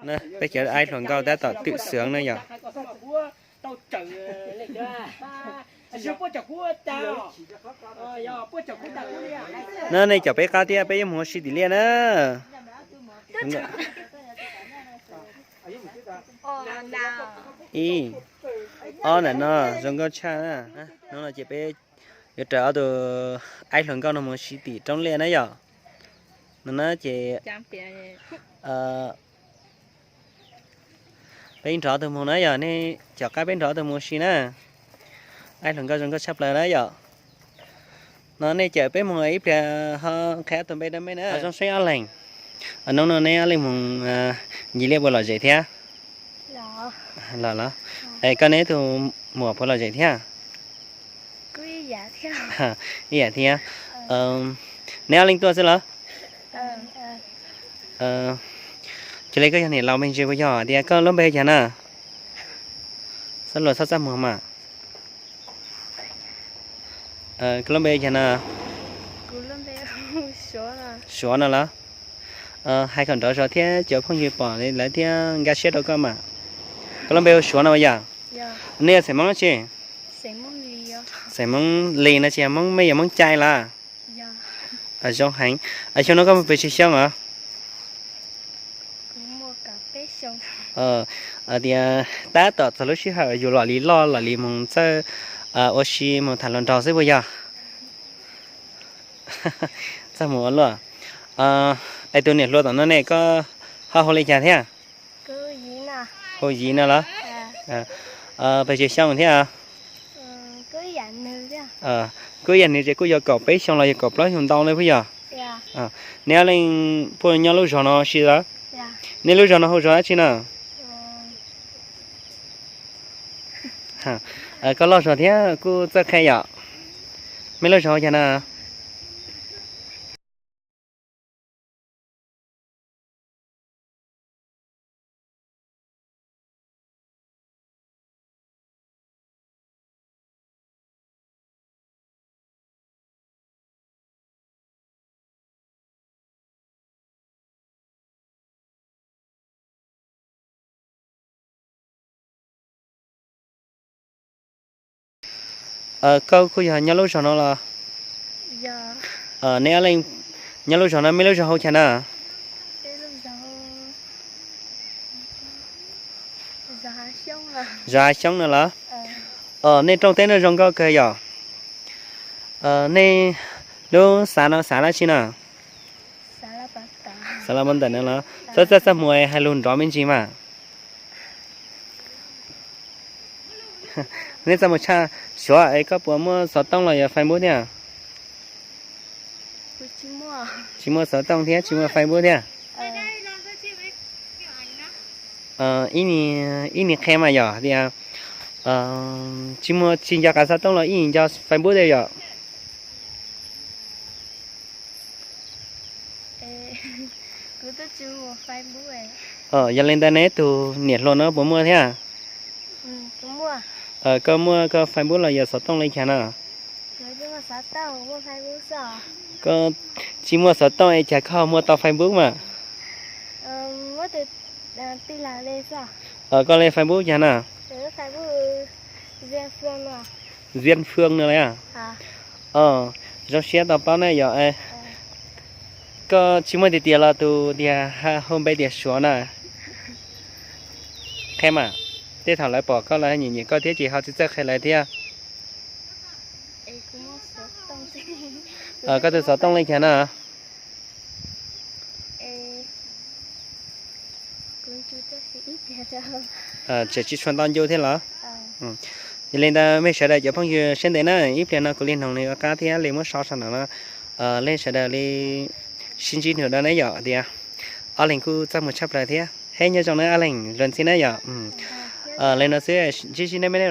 Peb cov aib hluas nkauj tab tom twm xwv na yom. No nej caum peb qab thiab, peb yuav mus ua si tim liaj na. Ib, ob, ntawm no zoo nkauj tshaj na. Hnub no ces peb yuav raws ob tug aib hluas nkauj no mus ua si tim roob liaj na yom. No na ces peb nrov ob tug mus na yom, nej caum qab peb nrov ob tug mus ua si na. Aib hluas nkauj zoo nkauj tshaj plaws na yom. No nej caum peb mus ib pliag ho qhia ob tug npe rau mej na. Zoo siab ob leeg. Hnub no neb ob leeg mus ncig liaj puas lom zem thiab? Los los. Es koj neb tus muam puas lom zem thiab? Ib yam thiab. Neb ob leeg tuaj xwb los? Cia li koj yog niam laus me ntsis puas yog tias koj lub npe cas na? Txhob luag txhob txaj muag mas. Koj lub npe cas na? Suav no los? Hais kom nrov zog thiab cov phooj ywg pom lawv thiab nkag siab rau koj mas. Koj lub npe hu Suav no yom? Nej yog xeem Hmoob dab tsi? Xeem Hmoob Lis no tsis yog Hmoob, mej yog Hmoob Cai los? Zoo heev. Xyoo no koj muaj pes tsawg xyoo os? Tias tab tom txog lub sij hawm yus lom li loj lom li mus txawj ua si mus tham hluas nraug xwb puas yog? Txaj muag ua luaj. Es tus niam hluas tom no ne koj ho hu li cas thiab? Hu Yiv no los? Pes tsawg xyoo thiab? Kuj ib yam nws ces kuj yuav kaum peb xyoo los yog kaum plaub xyoo ntau ne puas yog? Neb ob leeg puas nyob lub zos no si los? Nej lub zos no hu zos dab tsi na? Koj loj zog thiab kuj txawj qhia yom. Mej lub zos hu cas na? Koj kuj yog nyob lub zos no los? Neb ob leeg nyob lub zos no, mej lub zos hu cas na? Zos Hav Xyoob no los? Nej rooj teb no zoo nkauj kawg yom. Nej lub xav no xav dab tsi na? Xav los pov ntawm no los? Txhob txaj txaj muag, hais lus nrov me ntsis mas. Nej txaj muag tshaj. Suav es koj puas muaj xov tooj los yog Facebook thiab? Tsis muaj xov tooj thiab tsis muaj Facebook thiab. Ib, ib niag qhia mas yog tias tsis muaj, tsis nco qab xov tooj los ib nco Facebook thiab yom. Yog li ntawd neb tus niam hluas no puas muaj thiab? Koj muaj koj Facebook los yog xov tooj li cas na? Koj tsis muaj xov tooj es cas koj ho muaj tau Facebook mas? Koj li Facebook cas na? Zian Fwng no los? Zoo siab tau paub na yom. Koj tsis muaj tiag tias los tus tias hu npe tias Suav na? Qhia mas, tej thaum lawv pom koj lawv nyiam nyiam koj thiab ces ho tsis txawj qhia lawv thiab. Koj tus xov tooj li cas na? Tseem tsis tshua ntau ncu thiab los? Yog li ntawd mej sawv daws cov phooj ywg siab ntev na, ib pliag no kuv li noog nws ua qab thiab li muab so saum no no, nej sawv daws li sib ntsib nws da ne yom tias ob leeg kuj txaj muag tshaj plaws thiab. Hab nyob zoo na ob leeg, luag ntxhi na yom. Li no xwb, ntsib sib neb me ne.